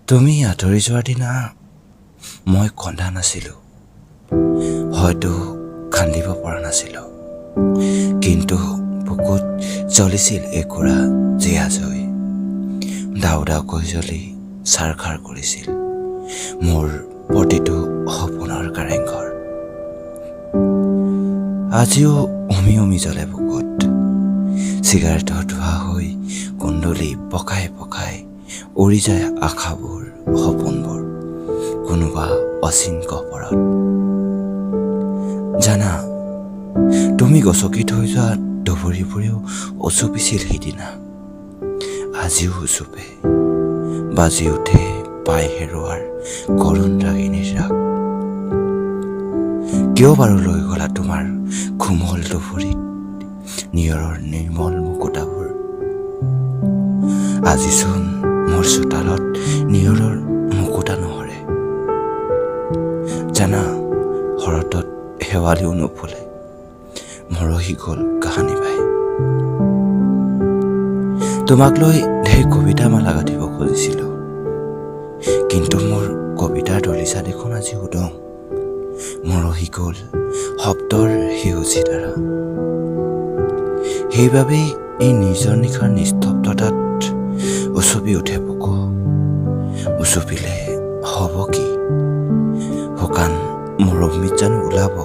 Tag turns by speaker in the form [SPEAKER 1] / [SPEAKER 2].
[SPEAKER 1] তুমি আঁতৰি যোৱাৰ দিনা মই কন্দা নাছিলোঁ, হয়তো কান্দিব পৰা নাছিলোঁ, কিন্তু বুকুত জ্বলিছিল একুৰা জীয়া জুই। দাউ দাউকৈ জ্বলি ছাৰখাৰ কৰিছিল মোৰ প্ৰতিটো সপোনৰ কাৰেংঘৰ। আজিও উমি উমি জ্বলে বুকুত। চিগাৰেটৰ ধোঁৱা হৈ কুণ্ডলি পকাই পকাই উৰি যায় আশাবোৰ, সপোনবোৰ কোনোবা অচিন গহ্বৰত। জানা, তুমি গচকি থৈ যোৱা দবৰিবোৰেও উচুপিছিল সিদিনা, আজিও উচুপে। বাজি উঠে পাই হেৰুৱাৰ কৰুণ ৰাগিনীৰ ৰাগ। কিয় বাৰু লৈ গ'লা তোমাৰ কোমল দুভৰিত নিয়ৰৰ নিৰ্মল মুকুতাবোৰ? আজিচোন মোৰ চোতালত নিয়ৰৰ মুকুতা নসৰে। জানা, শৰতত শেৱালিও নুফুলে, মৰহি গ'ল কাহানিবাই। তোমাক লৈ ঢেৰ কবিতা মালা গাঁঠিব খুজিছিলোঁ, কিন্তু মোৰ কবিতাৰ দলিচা দেখোন আজি উদং, মৰহি গ'ল শব্দৰ সেউজী দ্বাৰা। সেইবাবেই এই নিজৰ নিশাৰ নিস্তব্ধতাত উচুপি উঠে বুকু। উচুপিলে হ'ব কি? শুকান মৰুভূমিত জানো ওলাব